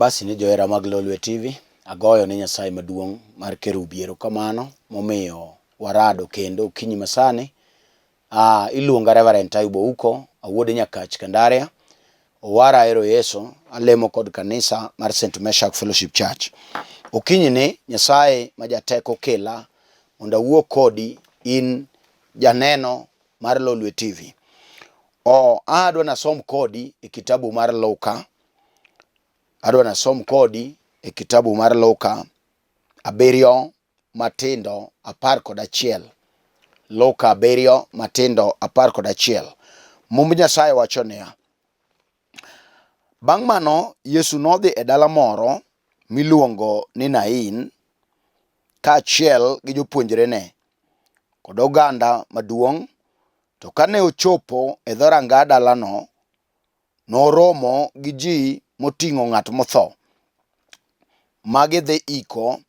Basi ni johera mag Lolwe TV, agoyo ne Nyasaye maduong' mar Kerubi erokamano momiyo warado kendo okinyi masani. Ah, iluonga Reverend Taibu Ouko, awuod Nyakach Kandaria. Owara ahero Yesu, alemo kod kanisa mar St. Meshak Fellowship Church. Okinyi ni Nyasaye ma jateko kela mondo awuo kodi in janeno mar Lolwe TV. O, adwa nasom kodi e kitabu mar Luka. Adwa nasom kodi e kitabu mar Luka abiriyo matindo 11. Luka abiriyo matindo 11. Mumb Nyasaye wacho niya, Bang' mano Yesu nodhi e dala moro miluongo ni Nain kaachiel gi jopuonjrene kod oganda maduong'. To kane ochopo e dhoranga dalano, noromo gi ji moting'o ng'at motho, ma gidhi iko.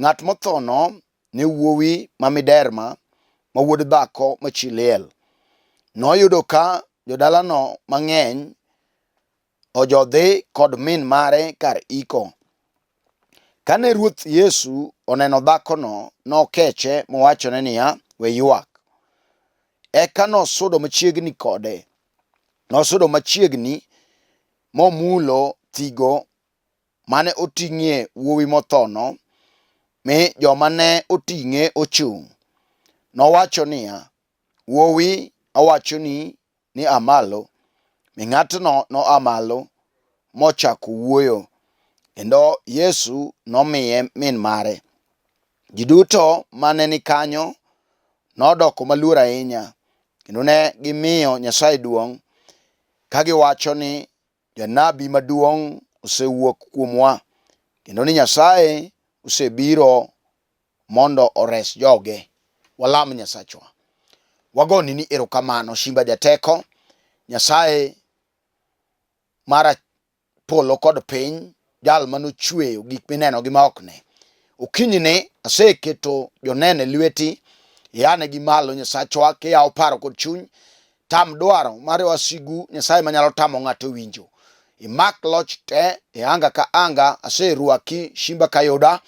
Ng'at mothono ne wuowi ma miderma, ma wuod dhako ma chi liel. Noyudo ka jodalano mang'eny ojodhi kod min mare kar iko. Kane Ruoth Yesu oneno dhakono, nokeche mowachone niya, We ywak. Eka nosudo machiegni kode, nosudo machiegni momulo thigo mane oting'ie wuowi mothono, mi joma ne oting'e ochung'. Nowacho niya, Wuowi, awachoni ni a malo. Mi ng'atno noa malo mochako wuoyo, kendo Yesu nomiye min mare. Ji duto mane ni kanyo nodoko maluor ahinya, kendo ne gimiyo Nyasaye duong' ka giwacho ni, Janabi maduong' osewuok kuomwa, kendo ni Nyasaye osebiro mondo ores joge. Walam Nyasachwa. Wagoni ni erokamano Simba Jateko, Nyasaye mar polo kod piny, jal manochweyo gik mineno gi ma ok ne. Okinyi ni aseketo joneno e lweti, ianegi malo Nyasachwa kiyawo paro kod chuny Tam dwaro mar wasigu Nyasaye manyalo tamo ng'ato winjo. Imak loch te e anga ka anga, aserwaki shimba kayuda,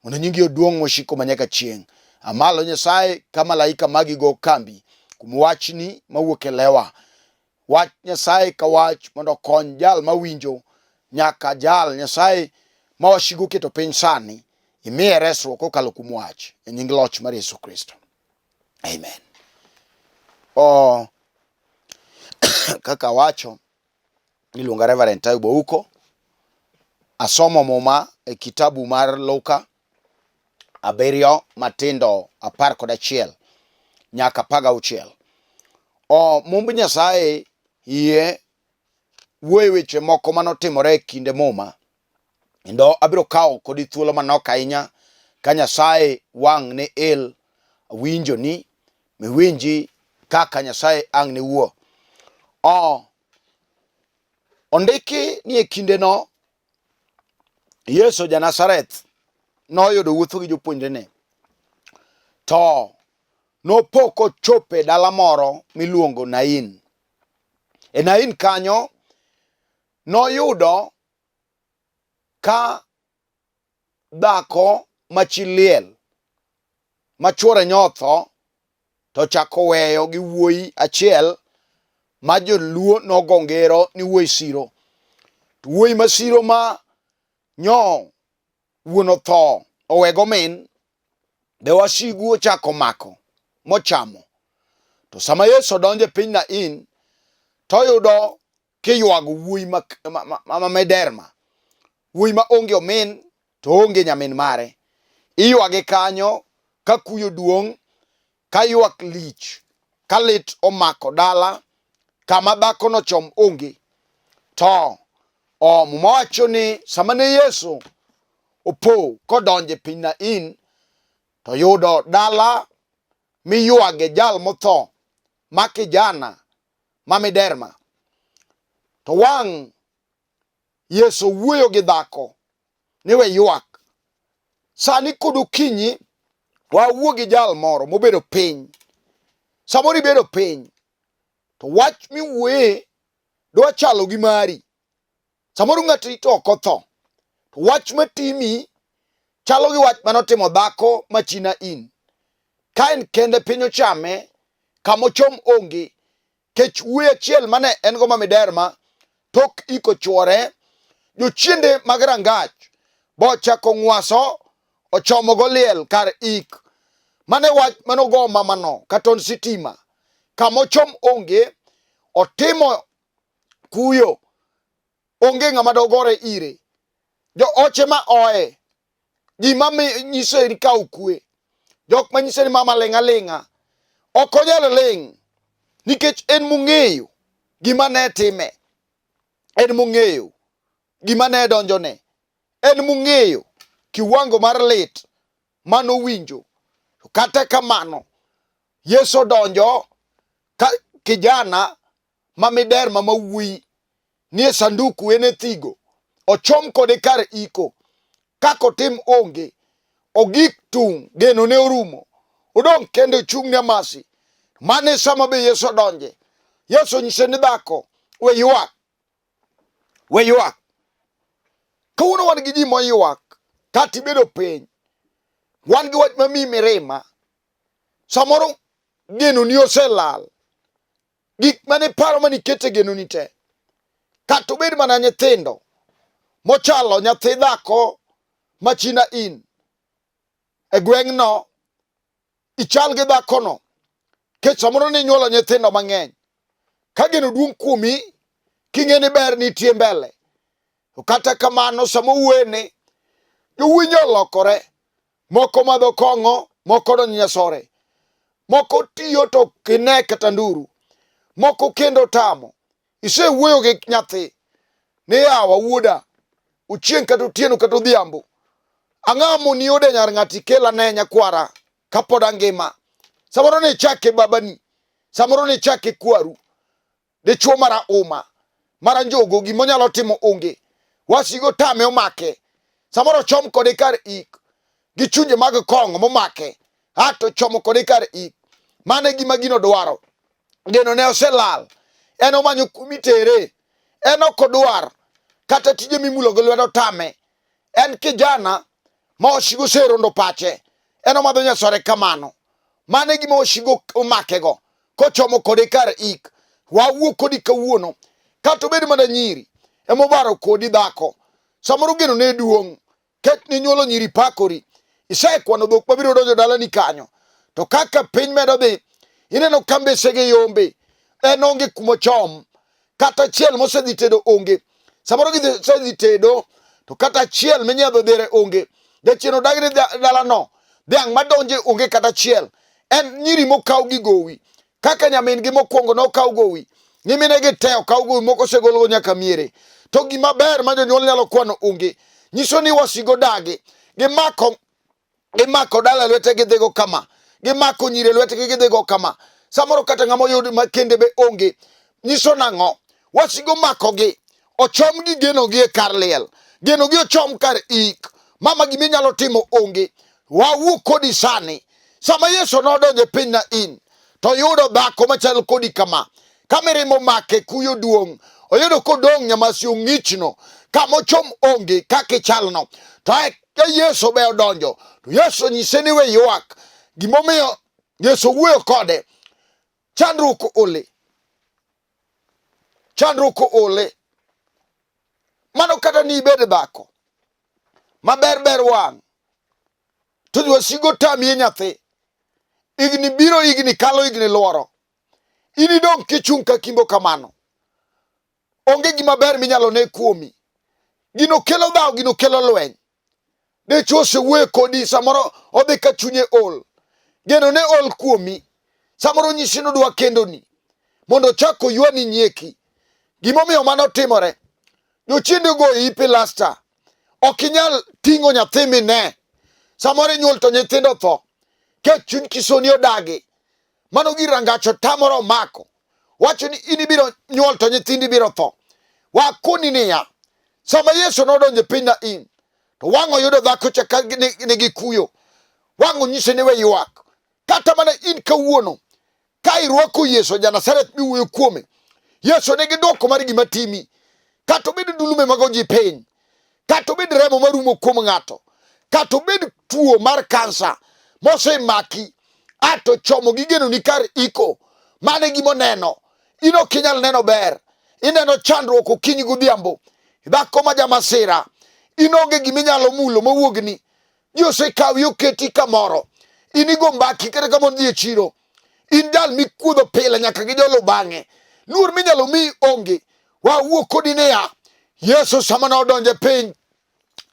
mondo nyingi oduong' moshiko manyaka chieng'. Amalo Nyasaye ka malaika magi go kambi kuom wachni mawuok e lewa. Wach Nyasaye ka wach mondo okony jal mawinjo nyaka jal Nyasaye ma wasigu oketo piny sani imiye resruok kokalo kuom wach e nying loch mar Yesu Kristo. Amen. Oh, kaka wacho iluonga Reverend Taibu Ouko. Asomo muma e kitabu mar Luka abiriyo matindo 11 nyaka 16. O mumb Nyasaye yie wuoyo weche moko manotimore e kinde muma Kendo abiro kawo kodi thuolo manok ahinya ka Nyasaye wang' ne el winjoni miwinji kaka Nyasaye ang' ne wuo. O, ondiki ni e kindeno Yesu ja Nazareth noyudo wuotho gi jopuonjrene to nopo kochopo e dala moro miluongo Nain. E Nain kanyo noyudo ka dhako ma chi liel ma chwore nyotho to ochako weyo gi wuoyi achiel ma joluo nogo ngero ni wuoyi siro. To wuoyi ma siro ma nyo wuon otho owego min be wasigu ochako mako mochamo. To sama Yesu odonjo e piny Nain to oyudo kiywago wuoyi ma, ma, ma, ma miderma, wuoyi ma onge omin to onge nyamin mare. Iywage kanyo ka kuyo duong', ka ywak lich, ka lit omako dala, kama dhako nochom onge. To o Muma wacho ni sama ne Yesu opo kodonjo e piny Nain, to yudo dala miywage jal motho ma kijana ma miderma. To wang' Yesu wuoyo gi dhako ni we ywak. Sani kod okinyi wawuo gi jal moro mobedo piny. Samoro ibedo piny to wach miwuoye dwa chalo gi mari. Samoro ng'ati to ok otho. To wach matimi chalo gi wach mane otimo dhako ma chi Nain. Ka en kende piny ochame, kama ochom onge, kech wuoyi achiel mane en go ma miderma tok iko chwore, jochiende mag rangach bochako ng'waso ochomo go liel kar ik. Mane wach mane ogo mamano kata on sitima, kama ochom onge, otimo kuyo onge ng'ama dogore ire. Jo oche ma oe, ji ma nyise ni kaw kwe, jok ma nyise ni mama ling' aling'a, ok onyal ling' nikech en mong'eyo gima ne time, en mong'eyo gima ne donjone, en mong'eyo kiwango mar lit manowinjo. Kata kamano, Yesu odonjo ka kijana ma miderma ma wuoyi nie sanduku en e thigo, ochom kode kar iko, kaka otim onge, ogik tung' geno ne orumo, odong' kende ochung' ne amasi. Mano e sama be Yesu odonje. Yesu onyise ni dhako, we ywak, we ywak. Kawuono wan gi ji moywak, kata ibedo piny, wan gi wach mamiyi mirima, samoro genoni oselal, gik mane paro mane ikete genoni te, kata obed mana nyithindo mochalo nyathi dhako ma china in e gweng'no, ichal gi dhakono, kech samoro ne inyuolo nyithindo mang'eny. Ka geno duong' kuomi, king'e ni ber nitie mbele. To kata kamano sama owuoyeni, jowinjo olokore. Moko madho kong'o, moko donjo nyasore. Moko tiyo to ok ine kata nduru. Moko kendo tamo. Isewuoyo gi nyathi ni yawa wuoda, ochieng' kata otieno kata odhiambo. Ang'o moni ode nyar ng'ati ikel ane nyakwara kapod angima. Samoro ne ichake babani, samoro ne ichake kwaru. Dichwo mara uma, mara njogo gima onyalo timo onge. Wasigo tame omake. Samoro chom kode kar ik gi chunje mag kong'o momake. Ato chomo kode kar ik. Mano e gima gino dwaro. Geno ne oselal. En omanyo kumitere. En ok odwar kata tije mimulo gi lwedo tame. En kijana ma osigo oserondo pache. En omadho nyasore kamano. Mano e gima osigo omakego kochomo kode kar ik. Wawuo kodi kawuono kata obed mana nyiri emobaro kodi dhako. Samoro geno ne duong' ket ni nyuolo nyiri pakori. Isekwano dhok mabiro donjo dalani kanyo. To kaka piny medo dhi, ineno ka mbesege yombe. En onge kumochom. Kata achiel mosedhi tedo onge. Samoro gisedhi tedo to kata achiel minyiedho dhere onge. Jachien odagi ni dalano dhiang' madonje onge kata achiel. En nyiri mokaw gi gowi. Kaka nyamin gi mokwongo nokaw gowi. Nyiminegi te okaw gowi moko osegolgo nyaka miere. To gima ber ma jonyuol nyalo kwano onge. Nyiso ni wasigo dagi. Gimako gimako dala lwete gidhigo kama gimako nyiri lwetgi gidhigo kama samoro kata ng'ama oyud ma kende be onge nyiso nang'o wasigo makogi ochom gi genogi e kar liel genogi ochom kar ik mama gima inyalo timo onge wawuo kodi sani sama yesu nodonjo e piny Nain to oyudo dhako machal kodi kama ka mirima omake kuyo duong' oyudo kodong' nyamasi ong'ichno kama ochom onge kaka ichalno to ka Yesu be odonjo to Yesu onyise ni we ywak. Gimomiyo Yesu wuoyo kode, chandruok ole, chandruok ole. Mano kata ni ibed dhako maber ber wang' to jowasigu otamie nyathi, higni biro, higni kalo, higni luoro, in idong' kichung' ka kimbo kamano. Onge gima ber minyalo ne kuomi. Gino kelo dhawo, gino kelo lweny. Dichwo osewuoyo kodi, samoro odhi ka chunye ol. Geno ne ol kuomi. Samoro onyisi ni odwa kendoni mondo ochak oywani nyieki. Gimomiyo mano timore, jochiende ogoyi pilasta. Ok inyal ting'o nyathi mine. Samoro inyuol to nyithindo tho. Kech chuny kisoni odagi. Mano gir rangach otamore omako. Wacho ni in ibiro nyuol to nyithindi biro tho. Wakoni niya, sama Yesu nodonjo e piny Nain, to wang' oyudo dhako cha ka nigi kuyo. Wang' onyise ni we ywak. Kata mana in kawuono, ka irwako Yesu ja Nazareth miwuoyo kuome, Yesu nigi dwoko mar gima timi. Kata obedo dulume mago ji piny. Kata obed remo marumo kuom ng'ato, kata obed tuo mar kansa mosemaki, ato chomo gi genoni kar iko, mano e gima oneno. In ok inyal neno ber, ineno chandruok okinyi godhiambo. Dhako ma jamasira, in onge gima inyalo mulo mowuogni. Ji osekawi oketi kamoro, in igo mbaki kata ka mon dhi e chiro. In jal mikuodho pile nyaka gi jolo bang'e. Luor minyalo miyi onge. Wawuo kodi niya, Yesu sama nodonjo e piny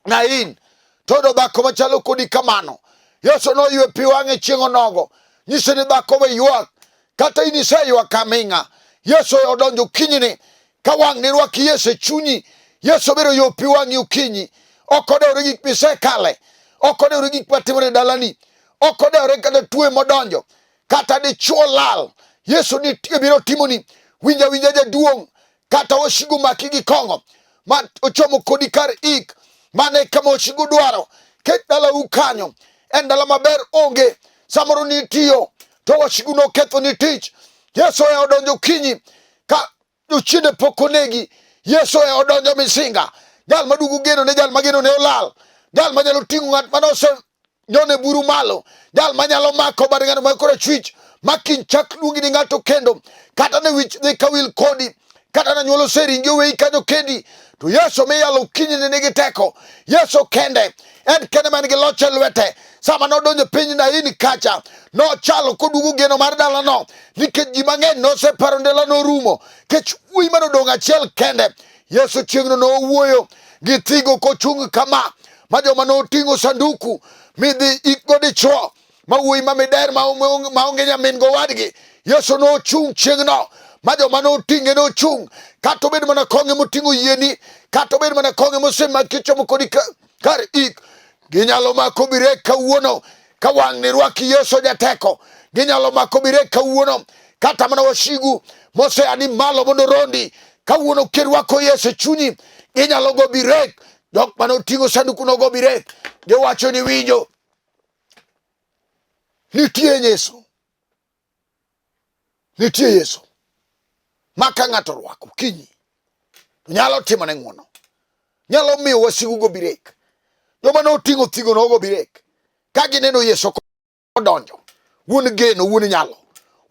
Nain, to oyudo dhako machalo kodi kamano. Yesu noywe pi wang'e chieng' onogo. Nyise ni dhako we ywak, kata in iseywak aming'a. Yesu odonjo okinyini ka wang' nirwaki Yesu e chunyi. Yesu biro ywe pi wang'i okinyi. Ok odewore gik misekale, ok odewore gik matimore e dalani, ok odewore kata tuo modonjo, kata dichuo lal. Yesu nitie biro timoni. Winja winja jaduong', kata wasigu maki gi kong'o ma ochomo kodi kar ik, mano e kama wasigu dwaro. Ket dalau kanyo, en dala maber onge. Samoro nitiyo to wasigu noketho ni tich. Yesu e odonjo kinyi ka jochiende pok onegi. Yesu e odonjo misinga, jal maduogo geno ne jal mageno ne olal, jal manyalo ting'o ng'at mane ose nyone buru malo, jal manyalo mako bad ng'ano ma korachwich ma kiny chak luongi ni ng'ato kendo, kata ne wich dhi ka wil kodi, kata ne nyuol oseringi oweyi kanyo kendi, to Yesu miyalo okinyi ne nigi teko. Yesu kende en kende man gi loch e lwete. Sama nodonjo piny Nain kacha, nochalo koduogo geno mar dalano, nikech ji mang'eny noseparo ni dalano orumo, kech wuoyi mane odong' achiel kende. Yesu chieng'no nowuoyo gi thigo kochung' kama, ma joma noting'o sanduku midhi ikgo dichwo ma wuoyi ma mider maonge nyamin gowadgi. Yesu nochung' chieng'no ma joma noting'e nochung', kata obed mana kong'e moting'o yieni, kata obed mana kong'e mosemaki chomo kodi kar ik, ginyalo mako birek kawuono ka wang' ni rwaki Yesu jateko. Ginyalo mako birek kawuono, kata mana wasigu mosea ni malo mondo rondi kawuono kirwako Yesu e chunyi, ginyalo go birek. Jok mane oting'o sanduku nogo birek, giwacho ni winjo nitie Yesu, nitie Yesu ma ka ng'ato orwako kinyi to nyalo timone ng'wono, nyalo miyo wasigu go birek. Joma noting'o thigo nogo birek ka gineno Yesu odonjo, wuon geno, wuon nyalo,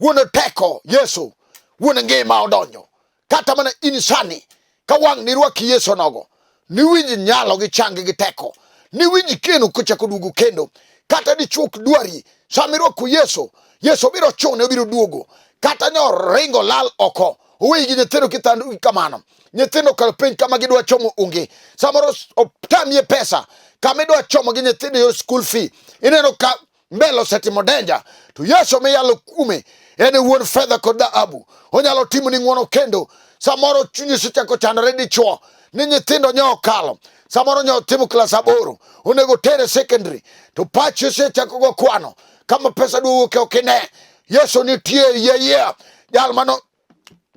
wuon teko, Yesu wuon ngima odonjo. Kata mana in sani ka wang' nirwaki Yesu nogo, niwinj nyalo gi chang gi teko, niwinj keno kochako duogo kendo. Kata dichwo ok dwari, sama irwako Yesu, Yesu biro chune, obiro duogo. Kata nyo ringo lal oko, oweyi gi nyithindo kithandu kamano. Nyithindo kalo penj kama gidwa chomo onge. Samoro otamie pesa kama idwa chomo gi nyithindo yor school fee. Ineno ka mbele osetimo denja, to Yesu miyalo kuome en e wuon fedha kod dhahabu, onyalo timo ni ng'wono kendo. Samoro chunyi osechako chandore dichwo ni nyithindo nyo okalo, samoro nyo otimo klas 8, onego tere secondary, to pachi osechako go kwano kama pesa dwa wuoke ok ine. Yesu nitie yie yie, jal mano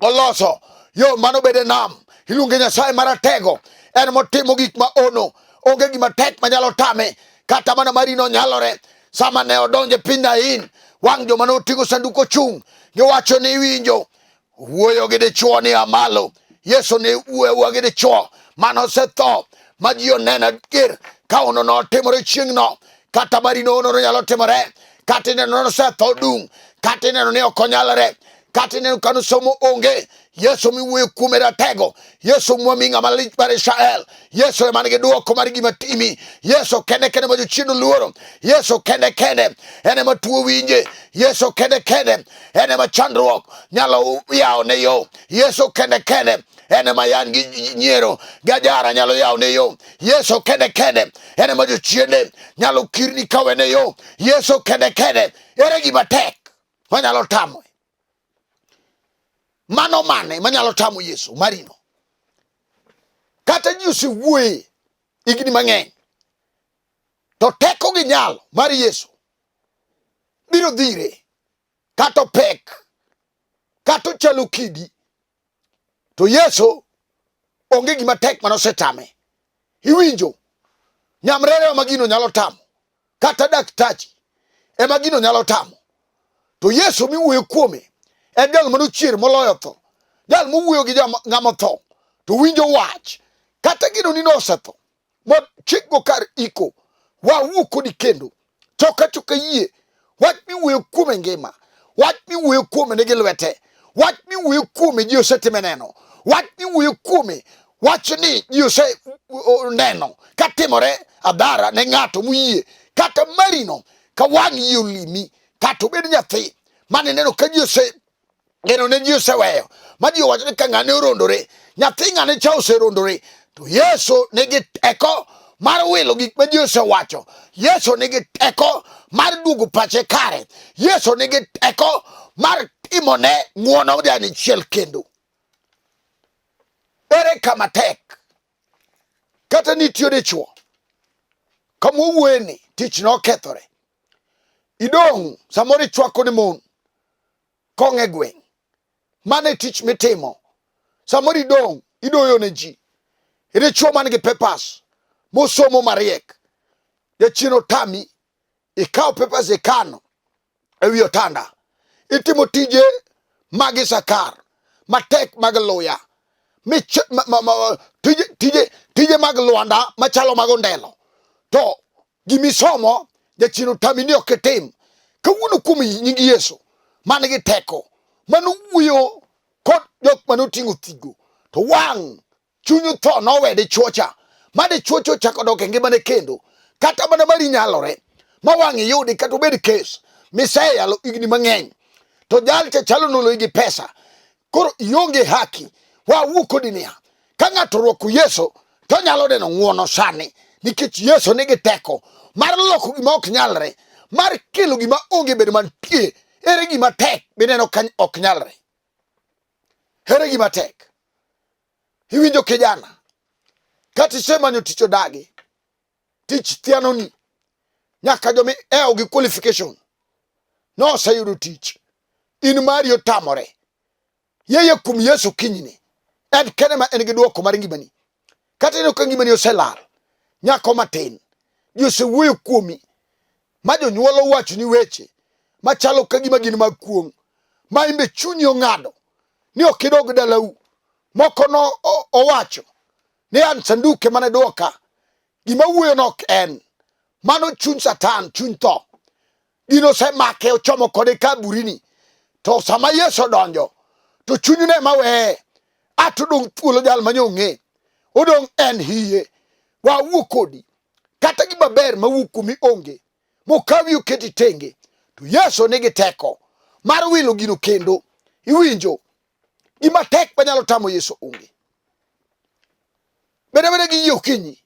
oloso yo mano bede nam, iluonge Nyasaye maratego, en motimo gik ma ono, onge gima tek manyalo tame, kata mana marino nyalore. Sama ne odonjo e piny Nain, wang' joma noting'o sanduku ochung', giwacho ni iwinjo wuoyo gi dichwo ni amalo. Yesu ne wuoyo gi dichwo mane osetho, ma ji oneno adier ka ono notimore chieng'no, kata marino ono nyalo timore, kata ineno nosetho dung', kata ineno ni ok onyalre, kata ineno ka somo onge. Yesu miwuoyo kuome ratego, Yesu mwami ng'ama lich mar Israel, Yesu ema nigi dwoko mar gima timi, Yesu kende kende ma jochien oluoro, Yesu kende kende en ema tuo winje, Yesu kende kende en ema chandruok nyalo yawo ne yo, Yesu kende kende en ema yan gi nyiero gi ajara nyalo yawo ne yo, Yesu kende kende en ema jochiende nyalo kirni kawe ne yo, Yesu kende kende. Ere gima tek manyalo tamo mano mane manyalo tamo Yesu marino? Kata ji osewuoye higni mang'eny, to teko gi nyalo mar Yesu biro dhire, kata opek, kata ochalo kidi, to Yesu onge gima tek mane osetame. Iwinjo? Nyamrere ema gino nyalo tamo, kata daktachi ema gino nyalo tamo. To Yesu miwuoyo kuome en jal mane ochier moloyo tho, jal mowuoyo gi ng'ama otho to winjo wach, kata gino ni nosetho. Mochikgo kar iko wawuo kodi kendo choka choka yie wach miwuoyo kuome ngima wach miwuoyo kuome nigi lwete wach miwuoyo kuome ji osetime neno wach miwuoyo kuome wach ni ji oseneno katimore adhara ne ng'ato moyie kata marino ka wang' yie olimi kata obed nyathi mane neno ka ji ose geno ne ji oseweyo ma ji owacho ni ka ng'ane orondore nyathi ng'ane cha oserondore to Yesu nigi teko mar wilo gik ma ji osewacho Yesu nigi teko mar duogo pache kare Yesu nigi teko mar timone ng'wono janichiel kendo ere kama tek kata nitiyo dichuo kama owuoyeni tich nokethore idong' samoro ichwako ne mon kong' e gweng'. Mano e tich mitimo. Samoro idong' idoyo ne ji. Idichuo man gi papers mosomo mariek. Jachien otami ikawo papers ikano e wi otanda. Itimo tije mag Isakar matek mag luya. Mich, ma, ma, ma, tije, tije, tije mag lwanda machalo mag ondelo. To gimisomo jachien otami ni ok itim kawuono kuom nying Yesu man gi teko mano wuoyo kod jok mane oting'o thigo to wang' chuny tho nowe dichuo cha ma dichuo cha ochako dok e ngimane kendo kata mana mari nyalore ma wang' iyudi kata obed kes miseyalo higni mang'eny to jal cha chalo noloyi gi pesa Koro ionge haki. Wawuo kodi niya, ka ng'ato orwako Yesu to onyalo neno ng'wono sani nikech Yesu nigi teko mar loko gima ok nyalre, mar kelo gima onge bedo mantie. Ere gima tek mineno ka ok nyalre? Ere gima tek? Iwinjo kijana, kata isemanyo tich odagi, tich thianoni nyaka joma ewo gi qualification noseyudo tich in mari otamore yeye kuom Yesu kinyni en kende ma en gi dwoko mar ngimani kata ineno ka ngimani oselal nyako matin ji osewuoyo kuomi ma jonyuol owachoni weche machalo ka gima gin mag kuong' ma imbe chunyi ong'ado ni ok idog dalau moko no owacho ni an sanduke mane dwoka gima wuoyo no ok en mano chuny satan chuny tho gino osemake ochomo kode kaburini to sama yesu odonjo to chunyne ema weye ato odong' thuolo jal manye ong'e odong' en hiye wawuo kodi kata gima ber mawuok kuomi onge mokawi oketi tenge to yesu nigi teko mar wilo gino kendo iwinjo gima tek manyalo tamo yesu onge bed abeda gi yie okinyi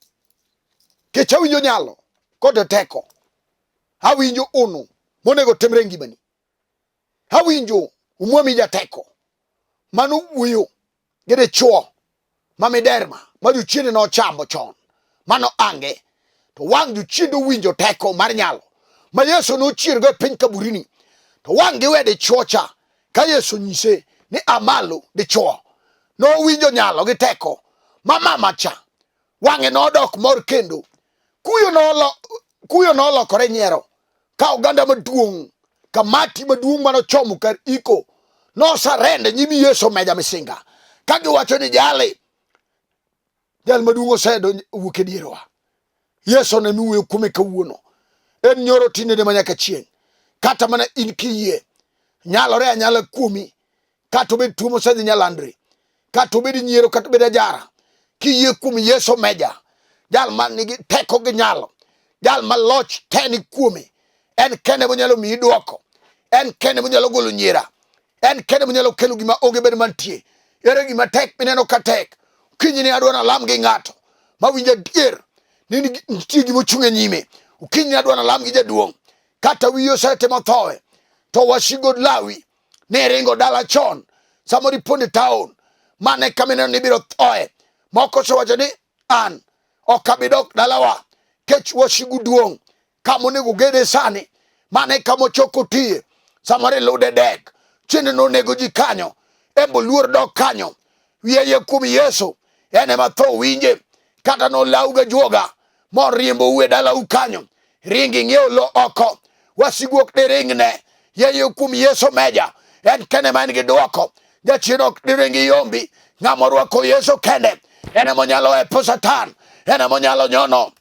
kech awinjo nyalo kod teko awinjo unu monego timre e ngimani awinjo umwami jateko mano wuoyo gi dichuo ma miderma ma jochiende nochamo chon mano ange to wang' jochiende owinjo teko mar nyalo ma Yesu nochiergo e piny kaburini to wang' giwe dichuo cha ka Yesu nyise ni amalo dichuo nowinjo nyalo gi teko ma mama cha wang'e nodok mor kendo kuyo nolo kuyo nolokore nyiero ka oganda maduong' kamati maduong' mane ochomo kar iko nosarende nyim Yesu meja misinga ka giwacho ni jali jal maduong' osedowuok e dierwa. Yesu ne miwuoyo kuome kawuono en nyoro tinende ma nyaka chieng' kata mana in kiyie nyalore anyala kuomi kata obed tuo mosedhi nyalandre kata obed nyiero kata obed ajara kiyie kuom Yesu meja jal man nigi teko gi nyalo jal ma loch te ni kuome en kende monyalo miyi dwoko en kende monyalo golo nyiera en kende monyalo kelo gima onge bed mantie ere gima tek mineno ka tek okinyi ni adwa nalam gi ng'ato mawinjo adier ni nitie gima ochung' e nyime okinyi ni adwa nalam gi jaduong' kata wiyi osetimo thowe to wasigo lawi ni ringo dala chon samoro ipondo e taon mane kama ineno ni ibiro thoe moko osewacho ni an ok abi dok dalawa kech wasigu duong' kama onego gede sani mane kama ochoko tiye samoro ilude dek chiende nonego ji kanyo embo luor dok kanyo wiye kuom Yesu en ema tho winje kata nolaw ga juoga moriembou e dalau kanyo ring ing'iew lo oko wasigu ok diringne yeye kuom Yesu meja en kende ma en gi dwoko jachien ok diring yombi ng'ama orwako Yesu kende en ema onyalo epo Satan En ema onyalo nyono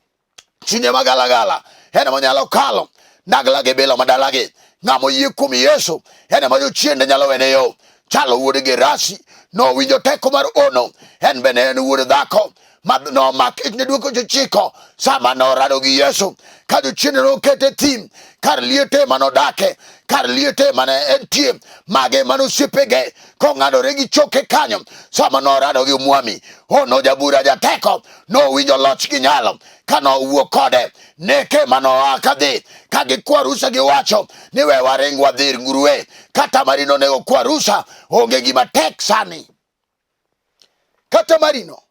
chunye magalagala, en ema onyalo kalo ndagla gi bilo madalagi. Ng'ama oyie kuom Yesu en ema jochiende nyalo wene yo. Chalo wuod Gerasi nowinjo teko mar ono, en bende en wuod dhako ma nomak ich ne dwe ochiko sama norado gi Yesu ka jochiende nokete thim kar liete manodake kar liete mane entie mage mane osiepege kong'adore gi choke kanyo sama norado gi Mwami ono jabura jateko nowinjo loch gi nyalo ka nowuok kode neke manoa kadhi ka gikwa rusa giwacho ni we waring wadhi ir nguruwe kata marino onego kwa rusa onge gima tek sani kata marino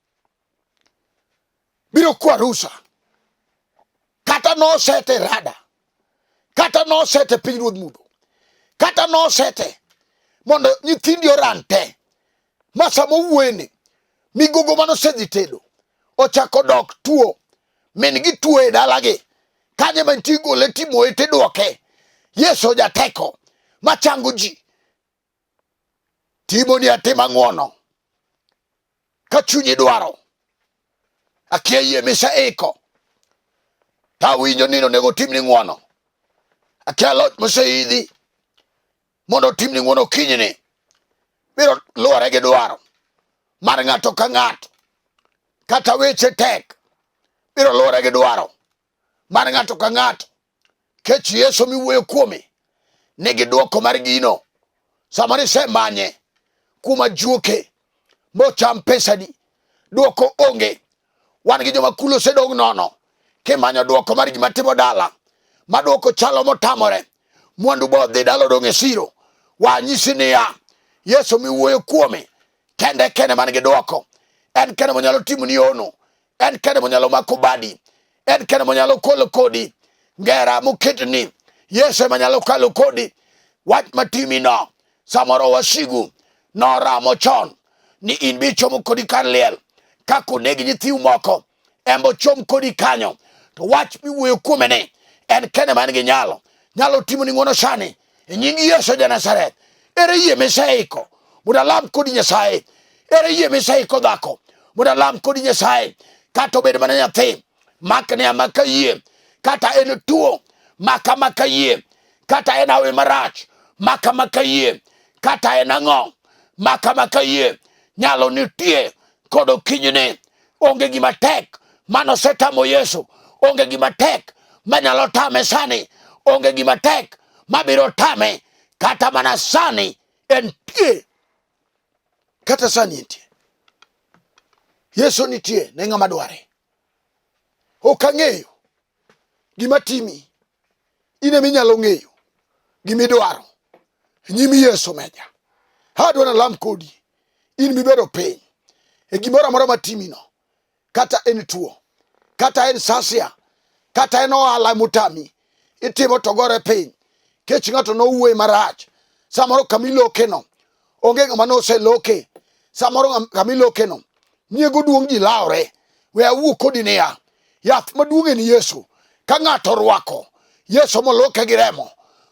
biro kwa rusa kata nosete rada kata nosete piny ruodh mudho kata nosete mondo nyithindi oran te ma sama owuoyeni migogo mane osedhi tedo ochako dok tuo min gi tuo e dalagi kanye mantie igole timoye tidwoke Yesu jateko machango ji timoni atima ng'wono ka chunyi dwaro akia yie miseiko tawinjo ni onego otimni ng'wono akia loch moseidhi mondo otimni ng'wono kinyni biro luwore gi dwaro mar ng'ato ka ng'ato kata weche tek biro luwore gi dwaro mar ng'ato ka ng'ato kech Yesu miwuoyo kuome nigi dwoko mar gino sama nisemanye kuom ajuoke mocham pesani dwoko onge wan gi joma kulo osedong' nono kimanyo dwoko mar gima timo dala ma dwoko chalo motamore mwandu bodhi dala odong' e siro wanyisi niya Yesu miwuoyo kuome kende kende man gi dwoko en kende monyalo timoni hono en kende monyalo mako badi en kende monyalo kolo kodi ngera moketni Yesu ema nyalo kalo kodi wach matimino samoro wasigu noramo chon ni in bi chomo kodi kar liel kaka oneg nyithiu moko embo chom kodi kanyo to wach miwuoyo kuome ni en kende man gi nyalo nyalo timoni ng'wono sani e nying Yesu ja Nazareth ere yie miseiko mondo alam kodi Nyasaye ere yie miseiko dhako mondo alam kodi Nyasaye kata obed mana nyathi makne amaka yie kata en tuo maka maka yie kata en awe marach maka maka yie kata en ang'o maka maka yie nyalo nitie kod okinyni onge gima tek mano osetamo Yesu onge gima tek manyalo tame sani onge gima tek mabiro tame kata mana sani entie kata sani entie Yesu nitie ne ng'ama dware ok ang'eyo gima timi in ema inyalo ng'eyo gima idwaro nyim Yesu meja adwa nalam kodi in mibedo piny e gimoro amora matimino kata en tuo kata en sasia kata en ohala motami itimo to gore piny kech ng'ato nowuoye marach samoro kama ilokeno onge ng'ama noseloke samoro kama ilokeno nyiego duong' ji lawre we awuo kodi niya yath maduong' en Yesu ka ng'ato orwako Yesu moloke gi remo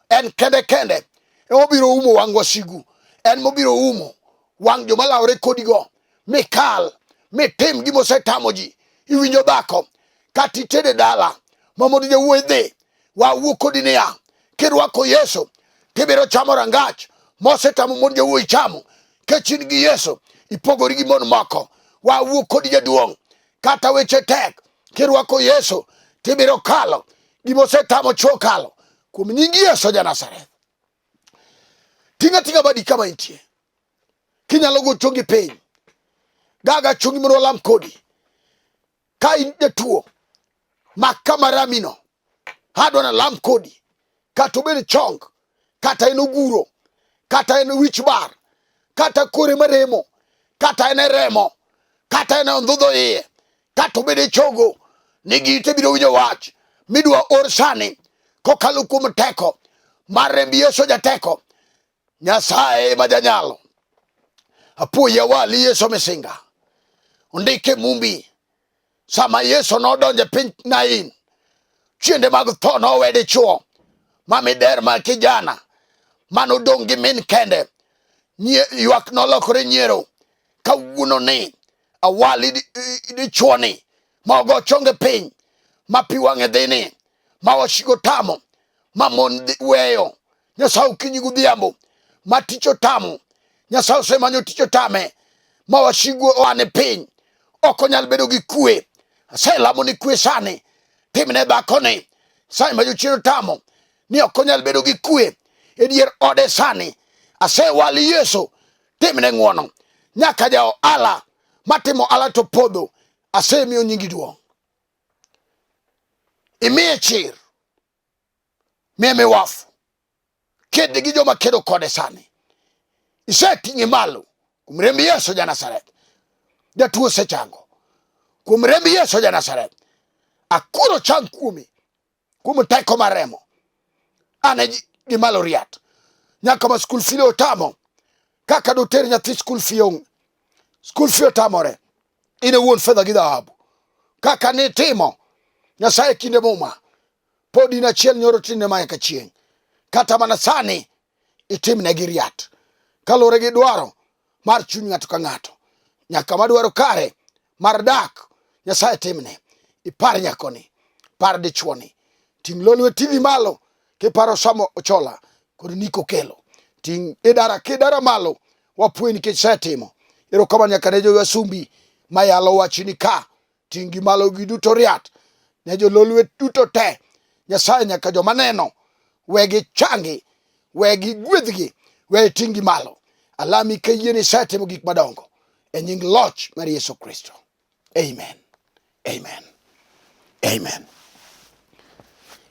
en kende kende emobiro umo wang' wasigu en mobiro umo wang' joma lawre kodigo mikal mitim gima osetamo ji iwinjo dhako kata itede dala ma mondo jawuoyi dhi wawuo kodi niya kirwako Yesu tibiro chamo rangach mosetamo mon jawuoyi chamo kech in gi Yesu ipogori gi mon moko wawuo kodi jaduong' kata weche tek kirwako Yesu tibiro kalo gima osetamo chwo kalo kuom nying Yesu ja Nazareth ting'a ting'a badi kama intie kinyalo go chongi piny gaga chongi mondo walam kodi ka in jatuo mak kama ramino adwa nalam kodi kata obed chong kata en oguro kata en wich bar kata kore maremo kata en e remo kata en e ondhudho iye kata obed e chogo ni gite biro winjo wach midwa or sani kokalo kuom teko mar remb Yesu jateko Nyasaye ma janyalo apuoyi awali Yesu misinga ondike mumbi sama Yesu nodonjo e piny Nain chiende mag tho nowe dichuo ma mider ma kijana manodong' gi min kende ywak nolokore nyiero kawuono ni awali dichuo ni Ma ogo chonge piny, ma pi wang'e dhini, ma wasigo tamo, ma mon weyo. Nyasaye okinyi godhiambo, ma tich otamo. Nyasaye osemanyo tich otame, ma wasigu oane piny, ok onyal bedo gi kwe. Aselamo ni kwe sani, timne dhakoni sani ma jochien otamo ni ok onyal bedo gi kwe e dier ode sani. Asewali Yesu, timne ng'wono. Nyaka ja ohala matimo ohala to podho, asemiyo nyingi duong'. Imiye chir, miye miwafu, ked gi joma kedo kode sani. Iseting'e malo kuom remb Yesu ja Nazareth. Jatuo osechango kuom remb Yesu ja Nazareth. Akuro chang kuomi kuom teko mar remo. Ane gi malo riat nyaka ma skul fee otamo kaka doter nyathi skul fee ong skul fee otamore in e wuon fedha gi dhahabu kaka nitimo Nyasaye kinde muma pod in achiel nyoro tine ma nyaka chieng' kata mana sani itimnegi riat kaluwore gi dwaro mar chuny ng'ato ka ng'ato nyaka madwaro kare mar dak nyasaye timne ipar nyakoni par dichuoni ting' lolwe tv malo kiparo samo ochola kod niko kelo ting' idara kidara malo wapwoyi nikech setimo erokamano nyaka ne jowasumbi mayalo wachni ka ting' gi malo giduto riat ne jololwe duto te nyasaye nyaka joma neno we gichangi we gigwedhgi we iting' gi malo alami ka yie ni isetimo gik madongo e nying loch mar yesu kristo amen amen amen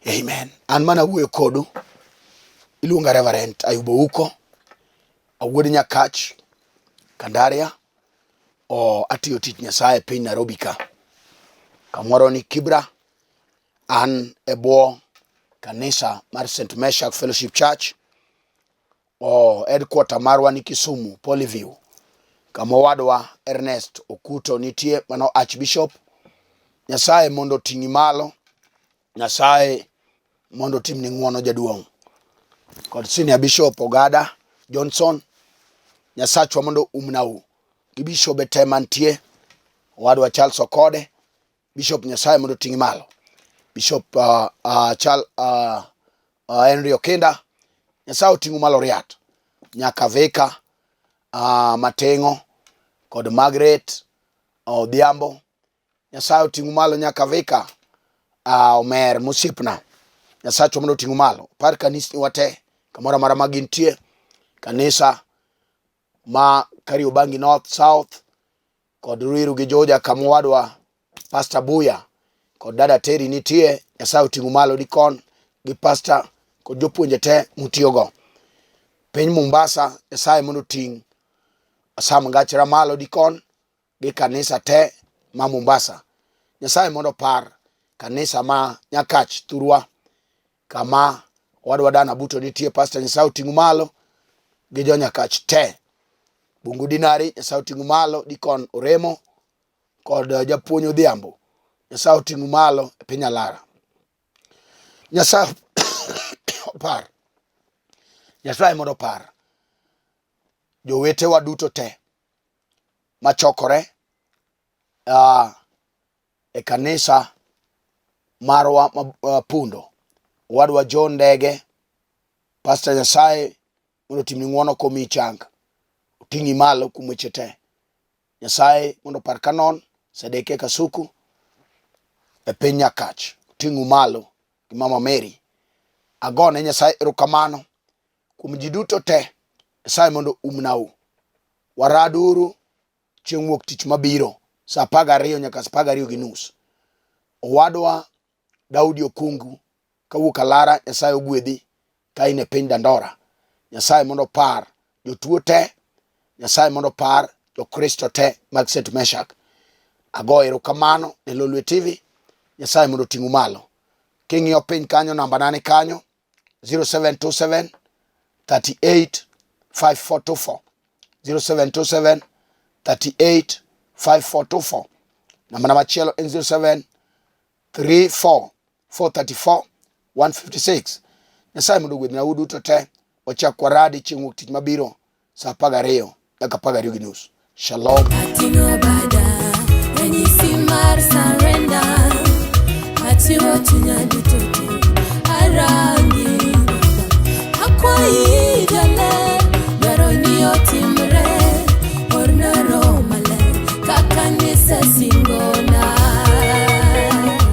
amen an mana wuoyo kodu iluonga reverend ayubo uko awuod nyakach kandaria o atiyo tich Nyasaye e piny Nairobi ka. Kamoro ni Kibra, an e bwo kanisa mar St. Meshak Fellowship Church. O headquarter marwa ni Kisumu, Polyview. Kama owadwa Ernest Okuto nitie mano Archbishop. Nyasaye mondo oting'i malo. Nyasaye mondo otimni ng'wono jaduong'. Kod senior bishop Ogada Johnson, Nyasachwa mondo umnau gi bishobe te mantie, owadwa Charles Okode, Bishop Nyasaye mondo oting'i malo. Bishop Charles, Henry Okinda, Nyasaye oting'u malo riat. Nyaka Vika Matengo kod Margaret Odhiambo Nyasaye oting'u malo nyaka Vika omer mosiepna. Nyasachwa mondo oting'u malo. Par kanisni wate kamoro amora ma gintie. Kanisa ma Kariobangi North, South kod Ruiru gi Juja kama owadwa Pastor Buya kod dada Terry nitie. Nyasaye oting'u malo dikon gi pastor kod jopuonje te mutiyogo. Piny Mombasa Nyasaye mondo oting' Sam Ngachra malo dikon gi kanisa te ma Mombasa. Nyasaye mondo opar kanisa ma Nyakach thurwa kama owadwa Dan Abuto nitie. Pastor Nyasaye oting'u malo gi jo Nyakach te. Bungu Dinari Nyasaye oting'u malo, Dikon Oremo kod japuonj Odhiambo Nyasaye oting'u malo e piny Alara. Nyasaye opar. Nyasaye mondo opar jowetewa duto te machokore e kanisa marwa ma Pundo. Owadwa John Ndege, Pastor Nyasaye mondo otimni ng'wono komiyi chang, oting'i malo kuom weche te. Nyasaye mondo opar Canon Sedekia Kasuku e piny Nyakach, oting'u malo gi Mama Mary. Agone Nyasaye erokamano kuom ji duto te. Nyasaye mondo umnau. Waraduru chieng' wuok tich mabiro saa 12 nyaka saa 12:30. Owadwa Daudi Okungu kawuok Alara, Nyasaye ogwedhi ka in e piny Dandora. Nyasaye mondo opar jotuo te, Nyasaye mondo opar Jokristo te mag St. Meshak. Ago erokamano ne Lolwe TV. Nyasaye mondo oting'u malo. King'iyo piny kanyo namba na ni kanyo 0727 38 5424 0727 38 5424 namba na machielo en 07 34 434 156 Nyasaye mondo ogwedhna uduto te wachak waradi chieng' wuok tich mabiro saa 12 nyaka 12:30 shalom.